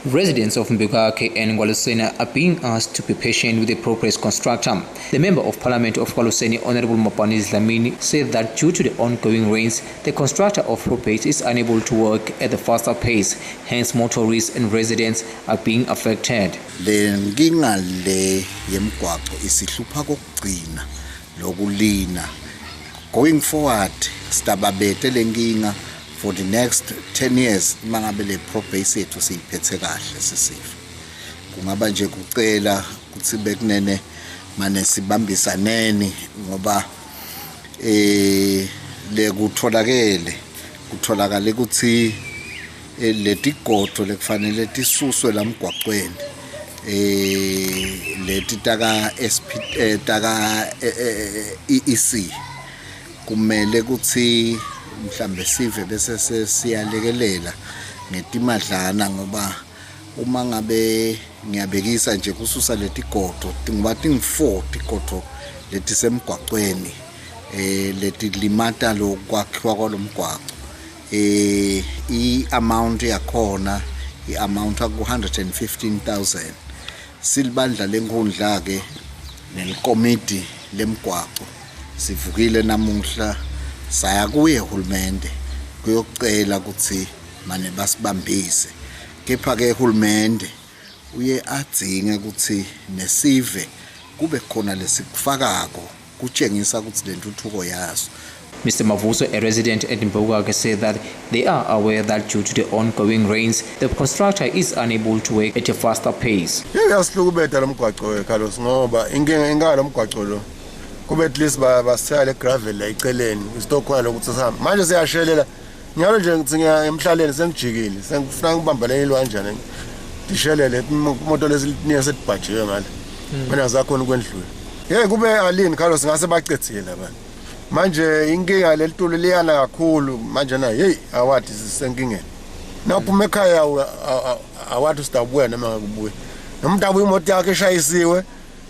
Residents of Mbikwakhe and Kwaluseni are being asked to be patient with the progress constructor. The Member of Parliament of Kwaluseni, Honorable Mopani Dlamini, said that due to the ongoing rains, the constructor of Probase is unable to work at the faster pace. Hence, motorists and residents are being affected. Le nkinga le yemgwaqo isihlupha kokugcina lokulina. Going forward, sitababete le nkinga for the next 10 years uma ngabe le probase yethu siyiphethe kahle sisifa. Kungaba nje kucela ukuthi bekunene mane sibambisaneni ngoba le kutholakele kutholakale ukuthi letigodo lekufanele tisuswe lamgwaqweni leti taka SP taka EEC kumele ukuthi mhlambe sive bese siyalekelela ngetimadlana ngoba uma ngabe ngiyabekisa nje kususa letigodo ngoba tingu-4 tigodo letisemgwaqweni letilimata lokwakhiwa kwalomgwaqo i-amount yakhona i-amount ku 115,000. Silibandla lenkundla ke nelikomidi lemgwaqo sivukile namuhla saya kuye uhulumende kuyocela ukuthi mane basibambise, kepha ke uhulumende uye adzinge ukuthi nesive kube khona lesikufakako kutshengisa ukuthi lentuthuko yaso. Mr. Mavuso, a resident at Mbikwakhe, said that they are aware that due to the ongoing rains, the constructor is unable to work at a faster pace. Uyasihlukubeta lo mgwaco Carlos ngoba inkinga inkinga lo mgwaco lo kube at least basithela le gravel la eceleni isitokhona lokuthi sihamba manje siyashelela nyalo nje ngithi ngiya emhlaleni sengijikile sengifuna ngibamba lenye ilwanjana ndishelele imoto lesi niye setibhajiwe ngale mina zakhona ukwendlula. Hey, kube alini Carlos ngase bacedzile abantu manje inkinga lelitulo liyana kakhulu manje na hey awathi sisenkingeni nawuphuma ekhaya awathi usitabuya noma ngakubuya nomuntu abuya imoto yakhe eshayisiwe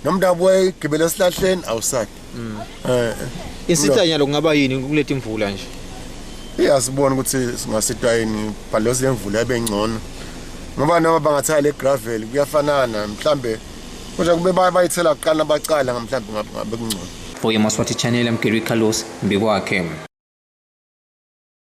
nomuntu abuya igibele esihlahleni awusadi. Insitanyalo kungaba yini kuleti imvula nje? Iyasibona ukuthi singasitwa yini bhalosi lemvula yabe ngcono ngoba noma bangathaya le gravel kuyafanana mhlambe kodwa kube bayithela kuqala bacala mhlambe ngabe kungcono. For Emaswati Channel, I'm Gary Carlos, Mbikwakhe.